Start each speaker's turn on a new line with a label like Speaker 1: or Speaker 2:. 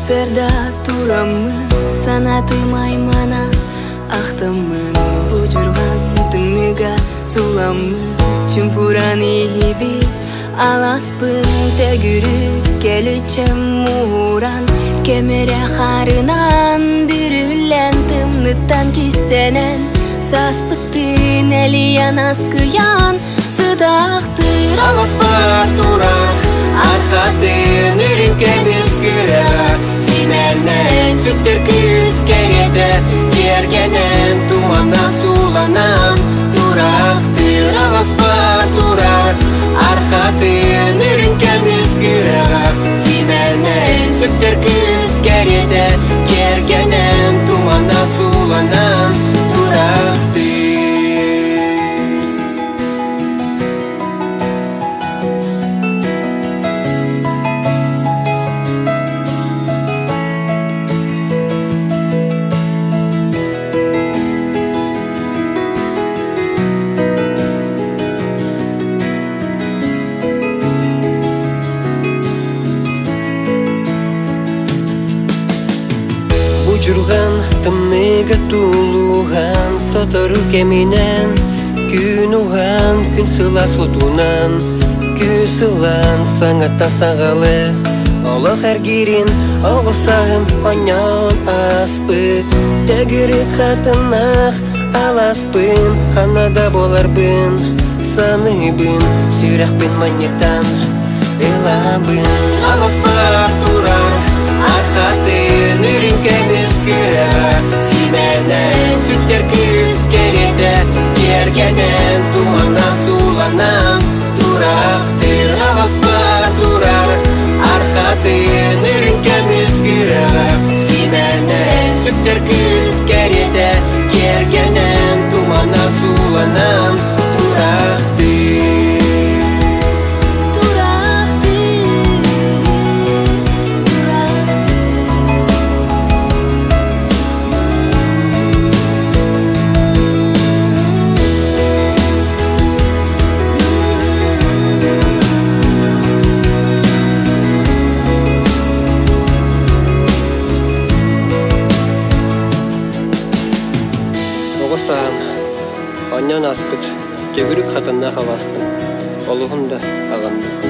Speaker 1: Сарсыарда тураммын, санаатым аймана, Ахтаммын будьурҕан тымныыга суламмыт, Чуҥкуран иһибит алааспын төгүрүк кэлүччэм мууран, Кэмэрэ хаарынан бүрүллэн, тымныттан кистэнэн, Сааспыттыын элийэн аскыйан, Сытаахтыыр
Speaker 2: Аласпар турар архатын үрүҥ көмүс күрэҕэ симэнэн сүктэр кыыс кэриэтэ киэргэнэн тумана сууланан тураахтыыр аласпар турар архатын үрүҥ көмүс күрэҕэ симэнэн сүктэр кыыс кэриэтэ киэргэнэн тумана сууланан тураахтыыр. Будьурҕан тымныыга тулуһан сотору кэминэн Күн уһаан, күн сылаас отунан, күүс ылан саҥата саҕалы Олох эргиирин оҕо сааһым оонньоон ааспыт Төгүрүк хатыннаах алааспын ханна да буоларбын саныыбын сүрэхпин манньыктан ылабын. Аласпар турар архатын үрүҥ көмүс күрэҕэ симэнэн сүктэр кыыс кэриэтэ киэргэнэн тумана сууланан тураахтыыр аласпар турар архатын үрүҥ көмүс күрэҕэ симэнэн сүктэр кыыс кэриэтэ киэргэнэн тумана сууланан тураахтыыр.
Speaker 1: Тураахтыыр, тураахтыыр.
Speaker 2: Оҕо сааһым оонньоон ааспыт төгүрүк хатаннаах алааспын олуһун да аҕынным.